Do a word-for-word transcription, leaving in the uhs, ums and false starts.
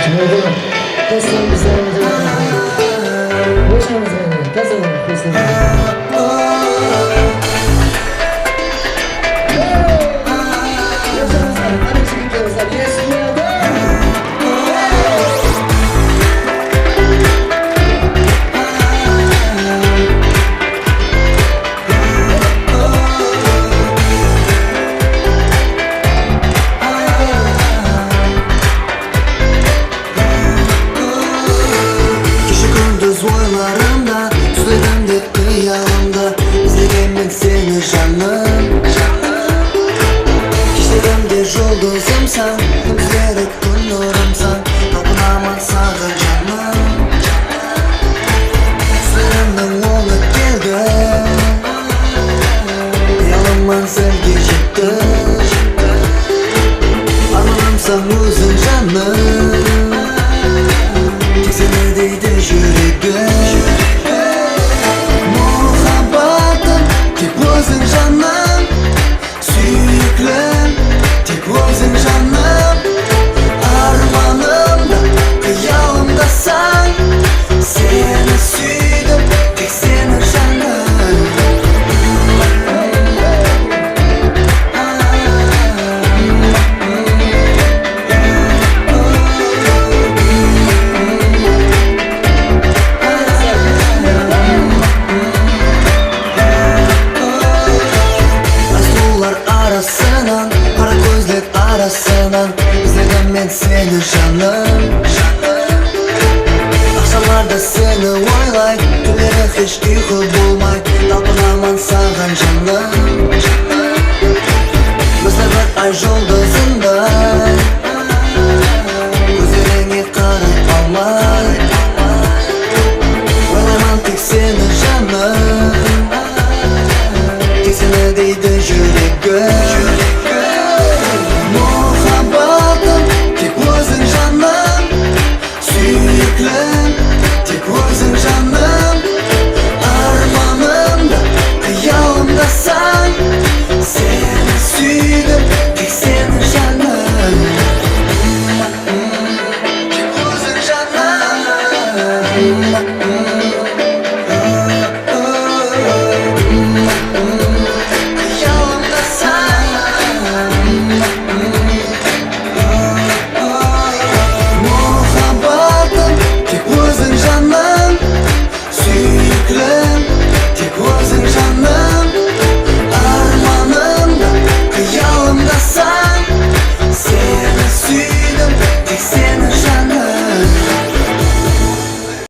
Qosıqlarımız dawam etedi. Qosıqlarımız dawam etedi. Qosıqlarımız dawam etedi. Keshe kúndiz oylarımda, túslerimde, qıyalımda izlegenmen seni, janım. Keshlerimde juldızımsań, kúndizleri kún nurımsań, talpınaman saǵan, janım. Túslerimniń ońı keldi. Uyalıman sel gejetti. Armanımsań óziń, janım. Tek seni deydi júregim. Muhabbatım tek óziń, janım. Súyiklim tek óziń, janım. Armanımda, qıyalımdasań. Seni súydim, tek seni, janım. Aslılar arasınan, qara kózler arasınan izledim men seni, janım. Aqshamlarda seni oylay, túnleri hesh uyqı bolmay, talpınaman saǵan, janım. Mizli bir ay juldızınday.